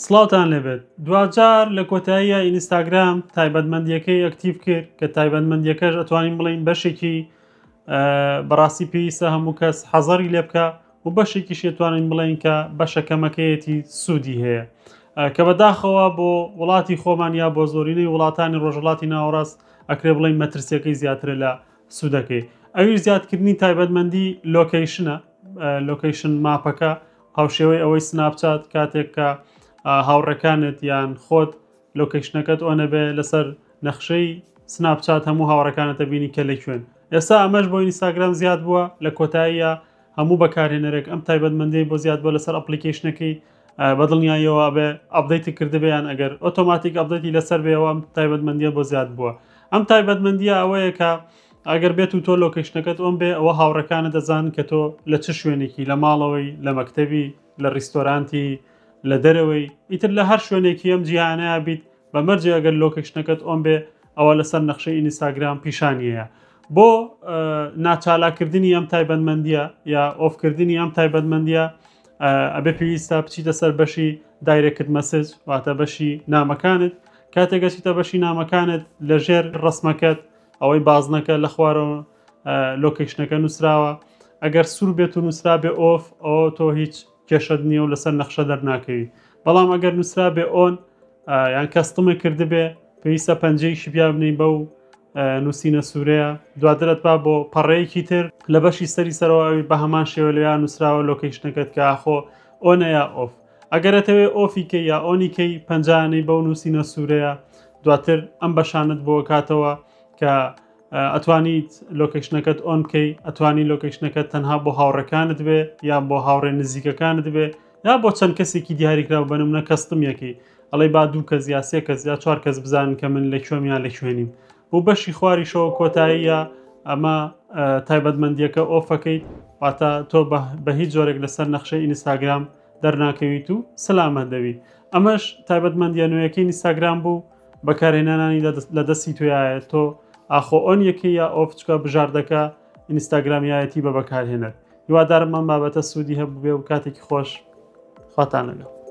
سڵاوتان لێبێت دواجار لە کۆتاییە ئینستاگرام تایبەتمەندیەکەی active کرد کە تایبەتمەندیەکەش ئەتوانین بڵین بەشێکی بەڕاستی پێویستە هەموو کەس حەزەری لێ بکە و بەشێکیش ئەتوانین بڵێین کە بەشە کەمەکەیەتی سوودی هەیە کە بەداخەوە بۆ وڵاتی خۆمان یا بۆ زۆرینەی وڵاتانی ڕۆژهەڵاتی ناوەڕاست ئەکرێ بڵێین مەترسیەکەی زیاترە لە سوودەکەی ئەویش زیادکردنی تایبەتمەندی location ە location map ەکە هاوشێوەی ئەوەی سناپچات کاتێک کە هاوڕێکانت یان خۆت location ەکەت on ەبێ لەسەر نەخشەی سناپچات هەموو هاوڕەکانت بینی کە لەکوێن ئێستا ئەمەش بۆ ئینستاگرام زیاد بووە لە کۆتاییە هەموو بەکارهێنەرێک ئەم تایبەتمەندی بۆ زیاد بووە لەسەر application ەکەی بە دڵنیاییەوە بێ update ی کردبێ یان ئەگەر ئۆتۆماتیک update ی لەسەر بێەوە ئەم تایبەتمەندیە بۆ زیاد بووە ئەم تایبەتمەندیە ئەوەیە کە ئەگەر بێت و تۆ location ەکەت on بێ ئەوە هاوڕەکانە دەزان کە تۆ لە چ شوێنێکی لە ماڵەوەی لە مەکتەبی لە ڕیستۆرانتی لە دەرەوەی ئیتر لە هەر شوێنێکی ئەم جیهانەیە بیت بە مەرجێ ئەگەر location ەکەت on بێ ئەوە لەسەر نەخشەی ئینستاگرام پیشانیەیە بۆ ناچالاکردنی ئەم تایبەتمەندیە یا off کردنی ئەم تایبەتمەندیە ئەبێ پێویستە بچیتە سەر بەشی direct message واتە بەشی نامەکانت کاتێک گەچیتە بەشی نامەکانت لەژێر ڕسمەکەت ئەوەی بازنەکە لە خوارەوە location ەکە نووسراوە ئەگەر سوور بێت و نووسرا بێ off ئەوە تۆ هیچ کێشەت نییە و لەسەر نەخشە دەرناکەوی بەڵام ئەگەر نووسرا بێ on یان custom ە کردبێ پێویستە پەنجەیەکی پیا بنەی بەو نووسینە سوورەیە دواترت با بۆ پەڕەیەکی تر لە بەشی سەری سەرەوە ئەوی بە هەمان شێوە لەویا نووسراوە location ەکەت کە ئاخۆ on ە یا off ئەگەر ئەتەوێ off ی کەی یا on ی کەی پەنجانەی بەو نووسینە سوورەیە دواتر ئەم بەشانت بۆ کاتەوە کە ئەتوانیت location ەکەت on بکەی ئەتوانی location ەکەت تەنها بۆ هاوڕەکانت بێ یان بۆ هاوڕێ نزیکەکانت بێ یا بۆ چەند کەسێکی دیاریکراو بە نمونە custom یەکەی ئەڵێ با دوو کەس یا سێ کەس یا چوار کەس بزانن کە من لە کوێم یا لە کوێنیم بۆ بەشی خواریشەوە کۆتاییە ئەمە تایبەتمەندیەکە off ەکەیت واتە تۆ بە هیچ جۆرێک لەسەر نەخشەی ئینستاگرام دەرناکەویت و سەلامەت دەبی ئەمەش تایبەتمەندیە نوێیەکەی ئینستاگرام بوو بەکارهێنانی لە دەستی تویایە تۆ ئاخۆ on یەکەی یا off چکە بژاردەکە ئینستاگرام یایەتی بە بەکارهێنەر هیوادارم ئەم بابەتە سوودی هەبوو بێ و کاتێکی خۆش خواتان لەگەڵ.